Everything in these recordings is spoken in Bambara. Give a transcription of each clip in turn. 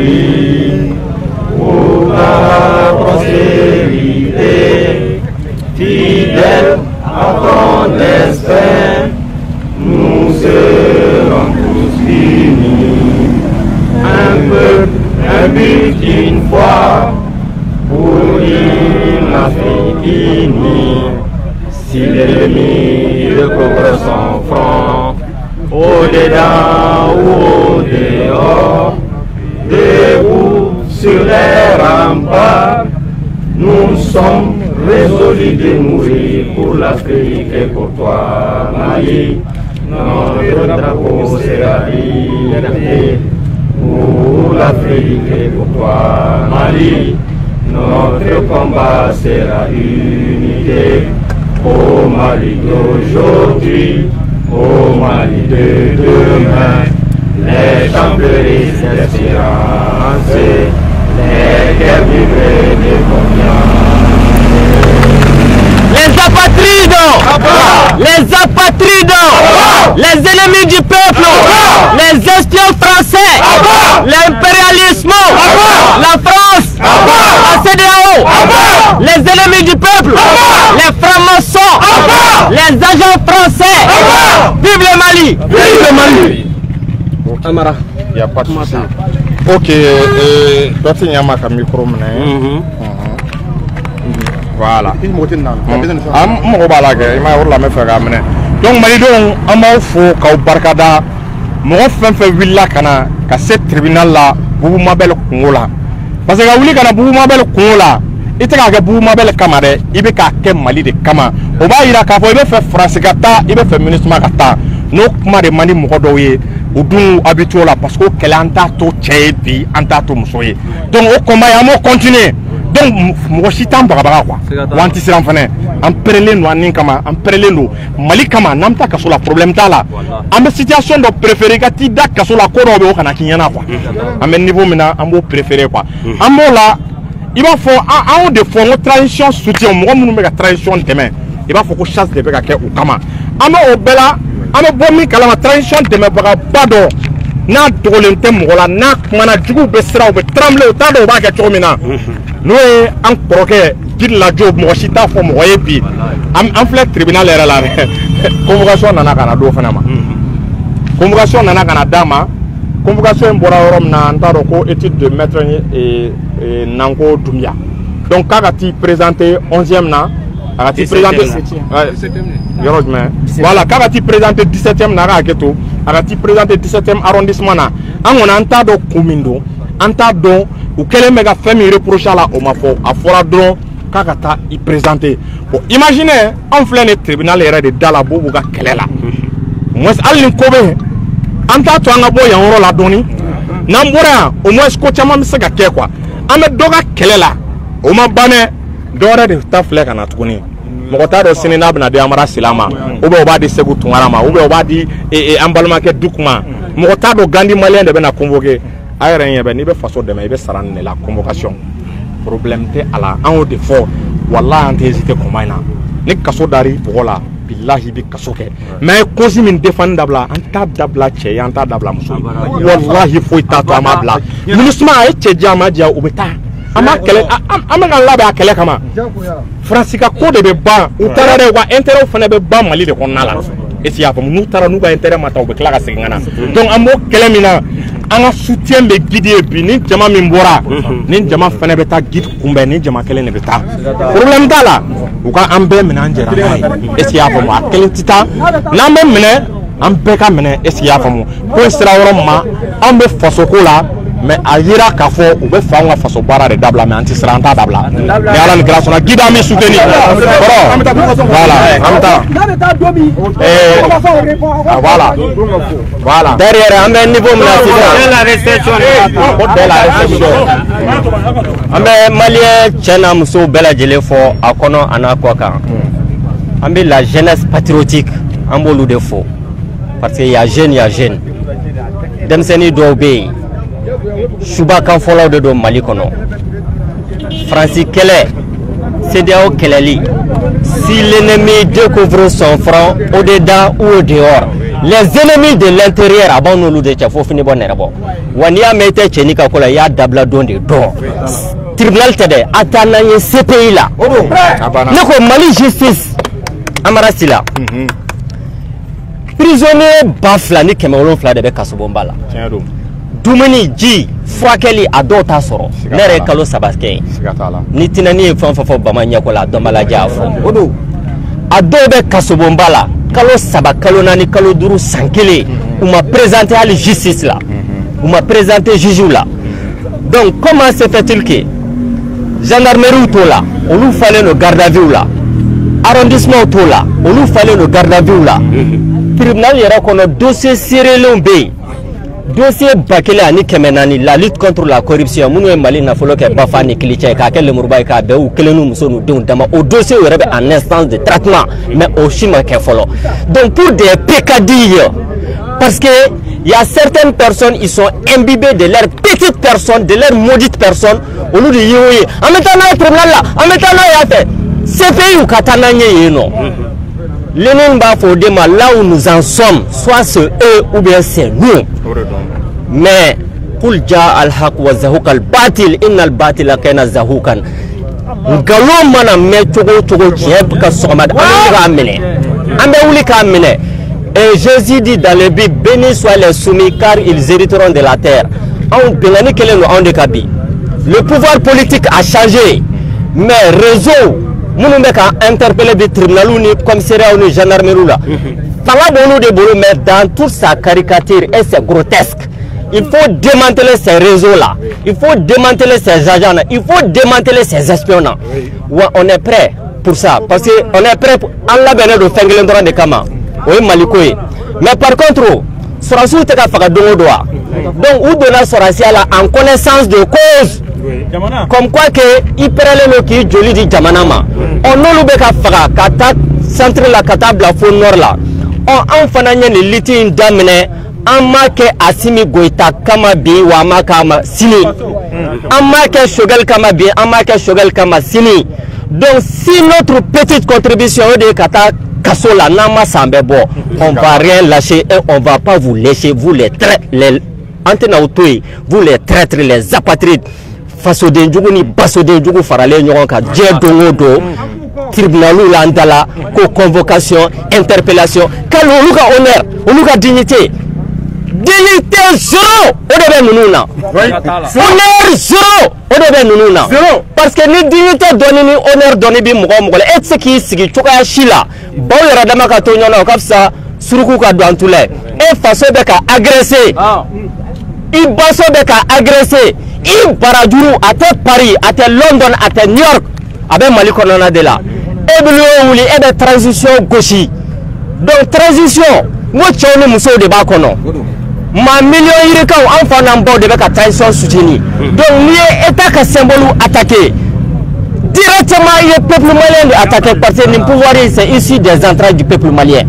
Mali, pour ta prospérité, fidèle à ton destin, nous serons tous unis. Un peuple, un but, une foi, pour une Afrique unie. Si l'ennemi découvre son front, au-dedans ou au-dehors, debout sur les remparts, nous sommes résolus de mourir pour l'Afrique et pour toi, Mali. Notre drapeau sera liberté pour l'Afrique et pour toi, Mali. Notre combat sera unité au Mali d'aujourd'hui, au Mali de demain. Les champs fleurissent d'espérance, les cœurs vibrent de confiance. Les apatrides, les apatrides, les ennemis du peuple, les espions français, l'impérialisme, la France, la CEDEAO, les ennemis du peuple, les francs-maçons, les agents français. Vive le Mali! Vive le Mali! Amara. Il n'y a pas de souci. Ok, toi tu as un micro. Voilà. An mago b'a la kɛ, i m'a ye, o de la n bɛ fɛ k'a minɛ. Donc malidenw, an b'aw fo k'aw barikada. Mɔgɔ fɛn fɛn wulila ka na ka se tribunal la Boubou Mabel kungo la, parce que ka wuli ka na Boubou Mabel kungo la, i tɛ k'a kɛ Boubou Mabel kama dɛ, i bɛ k'a kɛ Mali de kama. O b'a yira k'a fɔ i bɛ fɛ Faransi ka taa, i bɛ fɛ MINUSMA ka taa. N'o kuma de man di mɔgɔ dɔw ye, u dun habitué o la, parce que o kɛlɛ, an t'a to cɛ ye bi, an t'a to muso ye. Donc o combat in, an b'o continuer. Donc mɔgɔ si t'an bagabaga quoi, wa an tɛ siran fɛnɛ. An pɛrɛlen don an ni kama, an pɛrɛlen don Mali kama. N'an bɛ taa kaso la, problème t'a la. An bɛ situation dɔ préférer i ka t'i da kaso la, ko dɔw bɛ yen, o kana k'i ɲɛna quoi. An bɛ niveau min na, an b'o préférer quoi. An b'o la, i b'a fɔ an y'o de fɔ n ko transition soutien, mɔgɔ minnu bɛ ka transition dɛmɛ, i b'a fɔ ko chasse de bɛ ka kɛ u kama. An bɛ o bɛɛ la, an bɛ bɔ min kalama, transition dɛmɛbagaba dɔ, n'a dogolen tɛ mɔgɔ la, n'a kumana, juguw bɛ siran, u bɛ trembler, u t'a dɔn u b'a kɛ cogo min na, n'o ye an kɔrɔkɛ Guy Ladiyo. Mɔgɔ si t'a fɔ mɔgɔ ye bi. An filɛ tribunal yɛrɛ la dɛ, convocation nana ka na d'o fana ma. Convocation nana ka na d'a ma. Convocation in bɔra yɔrɔ min na, an t'a dɔn, ko étude de maître Nanko Doumbia. Donc k'a ka t'i présenter 11e na, a ka t'i présenter yɔrɔ jumɛn? Voilà, k'a ka t'i présenter 17e na, a ka hakɛ to, a ka t'i présenter 17e arrondissement na. An kɔni, an t'a dɔn kun min don, an t'a dɔn u kɛlen bɛ ka fɛn min reprocher a la, o ma fɔ. A fɔra dɔrɔn k'a ka taa i présenter. Bon, imaginez, anw filɛ nin tribunal yɛrɛ de da la, Boubou ka kɛlɛ la. Au moins hali ni ko bɛ yen, an t'a to an ka bɔ yan yɔrɔ la dɔɔni. N'an bɔra yan, au moins ko caman bɛ se ka kɛ quoi. An bɛ dɔ ka kɛlɛ la, o ma ban dɛ, dɔ wɛrɛ de ta filɛ ka na tuguni. Mɔgɔ t'a dɔn sini n'a bɛna di Amara Sila ma, ou bien o b'a di Segu Tunkara ma, ou bien o b'a di an balimakɛ Duku ma. Mɔgɔ t'a dɔn, Gandhi malien de bɛna convoquer. A yɛrɛ ɲɛ bɛ, n'i bɛ faso dɛmɛ, i bɛ sara nin de la. Convocation, problème tɛ a la. An y'o de fɔ, walahi, an tɛ hésiter combat in na. Ni kaso dar'i bɔgɔ la, bilahi, i bɛ kaso kɛ. Mais an ye cause min défendre dabila, an t'a dabila cɛ ye, an t'a dabila muso ye. Walahi, foyi t'a to an b'a bila. MINUSMA, a ye cɛ diya, a ma diya, u bɛ taa. An b'a kɛlɛ, an bɛ ka labɛn a kɛlɛ kama. Faransi ka ko de bɛ ban, u taara dɛ, u ka intérêt fana bɛ ban Mali de kɔnɔna la. Est ce que i y'a faamu? N'u taara, n'u ka intérêt ma ta, u bɛ tila ka segin ka na. Donc an b'o kɛlɛ min na, an ka soutien bɛ guide ye bi. Ni jama min bɔra, ni jama fana bɛ taa guide kunbɛn, ni jama kelen de bɛ taa, problème t'a la. U ka an bɛɛ minɛ, an jɛra n'a ye. Est ce que i y'a faamu? A kelen tɛ taa. N'an bɛ minɛ, an bɛɛ ka minɛ. Est ce que i y'a faamu? Ko sera yɔrɔ min ma, anw bɛ faso ko la, mais a yira k'a fɔ u bɛ fɛ anw ka faso baara de dabila, mais an tɛ siran, an t'a dabila. Ni Ala ni kira sɔnna, guide an bɛ soutenir kɔrɔ. Voilà, an bɛ taa. Voilà, voilà. Derrière, an bɛ niveau min na sisan, ko dès la réception, an bɛ malien cɛ n'a musow bɛɛ lajɛlen fɔ, a kɔnɔ a n'a kɔ kan. An bɛ la jeunesse patriotique, an b'olu de fo, parce que y a jeune, y a jeune. Denmisɛnnin dɔw bɛ yen, subakan fɔlɔw de don Mali kɔnɔ. Faransi kɛlɛ, CEDEAO kɛlɛli, si l'ennemi découvre son front, au-dedans ou au dehors, Les ennemis de l'intérieur a b'anw n'olu de cɛ fo fini bɔ nɛrɛ bɔ. Wa n'i y'a mɛn i tɛ cɛnin ka ko la, i y'a dabila don de dɔn. Tribunal tɛ dɛ, a taa n'an ye CPI la. Ne ko Mali justice, Amara Sila, prisonnier 2700 de bɛ kasobonba la. Dumuni, ji, furakɛli, a dɔw t'a sɔrɔ. Ne yɛrɛ ye kalo 3 kɛ yen. Ni tinɛni ye fɛn o fɛn fɔ Bama ɲɛko la, a dɔn b'a lajɛ a fɔ. A dɔw bɛ kasobonba la kalo 3, kalo 4, kalo 5, san 1, u ma présenté hali justice la, u ma présenté juge la. Donc comment se fait-il que gendarmerie t'o la, olu falen don garde à vue la, arrondissement t'o la, olu falen don garde à vue la, tribunal yɛrɛ kɔnɔ dossier seerelenw bɛ yen, dossier 1400, la lutte contre la corruption, minnu ye Mali nafolo kɛ bafa ni kilicɛ ye k'a kɛ lemuruba ye k'a bɛn u kelen n'u muso n'u denw dama, o dossier yɛrɛ bɛ en instance de traitement, mais o si ma kɛ fɔlɔ. Donc pour des peccadilles, parce que il y a certaines personnes, ils sont imbibés de leur petite personne, de leur maudite personne, olu de ye o ye, an bɛ taa n'a ye tribunal la, an bɛ taa n'a ye yan fɛ, CPI u ka taa n'an ye yen nɔ. Lénine b'a fɔ o de ma, là où nous en sommes, soit c'est eux ou bien c'est nous. Mais qul jaa al-haq wa zahuqa al-batil inna al-batila kana zahukan. Nkalon mana mɛn cogo o cogo, tiɲɛ ka sɔgɔma, an bɛ wuli k'a minɛ, an bɛ wuli k'a minɛ. Et Jésus dit dans le Bible, bénis soient les soumis car ils hériteront de la terre. Anw bɛnkanni kɛlen don anw de ka bi. Le pouvoir politique a changé, mais réseau minnu bɛ ka interpeller bi tribunal ni commissariat ni gendarmerie la, fanga b'olu de bolo, mais dans toute sa caricature et c'est grotesque. Il faut démanteler ces réseaux-là, il faut démanteler ces agents-là, il faut démanteler ces espions-là. Ouais, on est prêt pour ça, parce que on est prêt an labɛnnen don fɛn kelen dɔrɔn de kama, o ye Maliko ye. Mais par contre, sɔrɔdasiw tɛ ka faga don o don wa? Donc u donna sɔrɔdasiya la en connaissance de cause, comme quoi que i pɛrɛlen don k'i joli di jamana ma. Ɔ n'olu bɛ ka faga ka taa centre la ka taa bila fo nord la, ɔ anw fana ye nin lutte in daminɛ. An m'a kɛ Assimi Goïta kama bi, wa an m'a k'a ma sini, an m'a kɛ Choguel kama bi, an m'a kɛ Choguel kama sini. Donc si notre petite contribution o de ye ka taa kaso la, n'an ma san bɛɛ bɔ, on va rien lâcher et on va pas vous laisser, vous les traîtres, les an tɛna aw to yen, vous les traîtres, les apatrides, fasoden jugu ni basoden jugu faralen ɲɔgɔn kan diɲɛ don o don, tribunal la an da la ko convocation, interpellation, k'ale olu ka honneur, olu ka dignité, dignité zéro, o de bɛ ninnu na, honneur zéro, o de bɛ ninnu na. Parce que ni dignité dɔɔni ni honneur dɔɔni bi mɔgɔ o mɔgɔ la, e tɛ se k'i sigi cogoya si la, baw yɛrɛ dama ka to ɲɔgɔn na, o ka fisa suruku ka don an tulɛ. E faso bɛ ka agressé, i baso bɛ ka agressé, i barajuru a tɛ Paris, a tɛ London, a tɛ New York, a bɛ Mali kɔnɔna de la. E bɛ o wuli, e bɛ transition gosi. Donc transition, n ko cɛw ni musow de b'a kɔnɔ, maa miliyɔn yirikaw, an fa n'an baw de bɛ ka transition soutenir. Donc n'i ye état ka symbole attaqué directement, i ye peuple malien de attaqué, parce que nin pouvoir c'est issu des entrailles du peuple malien.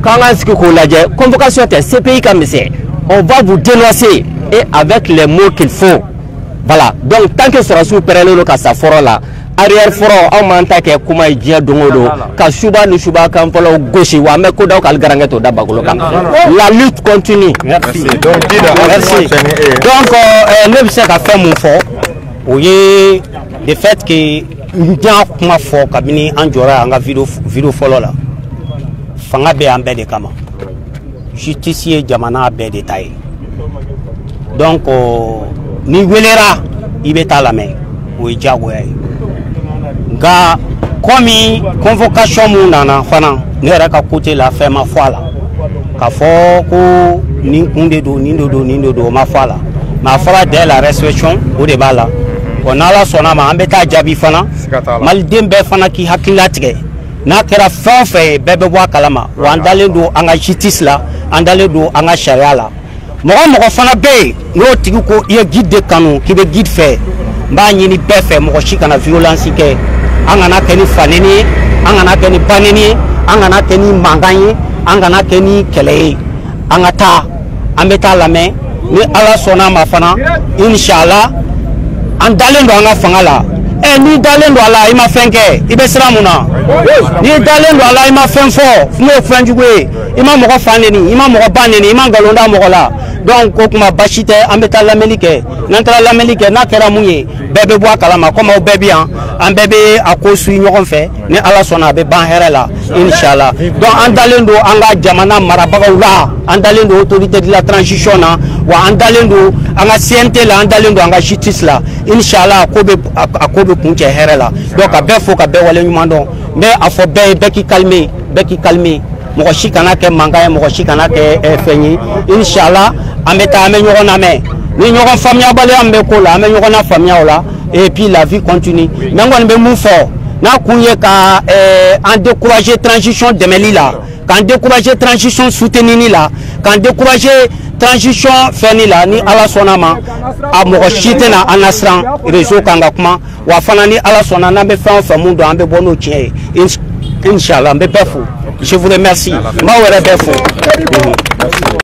K'an k'an sigi k'o lajɛ, convocation tɛ, CPI ka misɛn, on va vous dénoncer et avec les mots qu'il faut. Voilà. Donc tant que sɔrɔdasiw pɛrɛnlen don ka sa fɔlɔ la, arrière fɔlɔ, anw m'an ta kɛ kuma ye diɲɛ don o don ka suba ni suba kan fɔlɔ gosi, wa an bɛ ko daw k'ale garankɛ t'o da bakolo kan. La lutte continue. Merci. Merci. Donc ne bɛ se ka fɛn mun fɔ, o ye le fait que n y'a kuma fɔ kabini an jɔra an ka vidéo fɔlɔ la, fanga bɛ an bɛɛ de kama, justice ye jamana bɛɛ de ta ye. Donc ni welera i bɛ taa lamɛn, o ye diyagoya ye. Nka komi convocation mun nana fana, ne yɛrɛ ka côté la fɛn ma fɔ a la k'a fɔ ko nin kun de don, nin de don, nin de don, o ma fɔ a la. Mais a fɔra dès la réception, o de b'a la. Bon, n'Ala sɔnna ma, an bɛ taa jaabi fana. Maliden bɛɛ fana k'i hakili latigɛ, n'a kɛra fɛn o fɛn ye, bɛɛ bɛ bɔ a kalama. Wa an dalen don an ka justice la, an dalen don an ka sariya la. Mɔgɔ mɔgɔ fana bɛ yen n'o tigi ko i ye guide de kanu, k'i bɛ guide fɛ, n b'a ɲini bɛɛ fɛ, mɔgɔ si kana violence kɛ. An kana kɛ ni faneni ye, an kana kɛ ni baneni ye, an kana kɛ ni mankan ye, an kana kɛ ni kɛlɛ ye. An ka taa, an bɛ taa lamɛn ni Ala sɔnna a ma fana, inshallah. An dalen don an ka fanga la. Ɛ, n'i dalen don a la, i ma fɛn kɛ, i bɛ siran mun na? N'i dalen don a la, i ma fɛn fɔ n'o ye fɛn jugu ye, i ma mɔgɔ fa neni, i ma mɔgɔ ba neni, i ma nkalon da mɔgɔ la. Donc o kuma basi tɛ. An bɛ taa lamɛnni kɛ. N'an taara lamɛnni kɛ, n'a kɛra mun ye, bɛɛ bɛ bɔ a kalama. Komi aw bɛɛ bɛ yan, an bɛɛ bɛ a ko suit ɲɔgɔn fɛ. Ni Ala sɔnna, a bɛ ban hɛrɛ la, inshallah. Donc an dalen don an ka jamana marabagaw la, an dalen don autorité de la transition na, wa an dalen don an ka CNT la, an dalen don an ka justice la. Inshallah, ko bɛ a ko bɛ kuncɛ hɛrɛ la. Donc ka bɛɛ fo, ka bɛɛ waleɲuman dɔn. N bɛ a fɔ bɛɛ ye, bɛɛ k'i calmer, bɛɛ k'i calmer. Mɔgɔ si kana kɛ mankan ye, mɔgɔ si kana kɛ fɛn ye. Inshallah, an bɛ taa, an bɛ ɲɔgɔn lamɛn. Ni ɲɔgɔn faamuyabaliya min bɛ ko la, an bɛ ɲɔgɔn lafaamuya o la, et puis la vie continue. Mais n kɔni bɛ mun fɔ, n'a kun ye ka an décourager transition dɛmɛli la, k'an décourager transition soutenir la, k'an décourager transition fɛnni la, ni Ala sɔnna ma, a mɔgɔ si tɛna an lasiran réseau kan ka kuma. Wa fana, ni Ala sɔnna, n'an bɛ fɛn o fɛn mun dɔn, an bɛ bɔ n'o tiɲɛ ye, inshallah. N bɛ bɛɛ fo, je vous remercie, n b'aw yɛrɛ bɛɛ fo.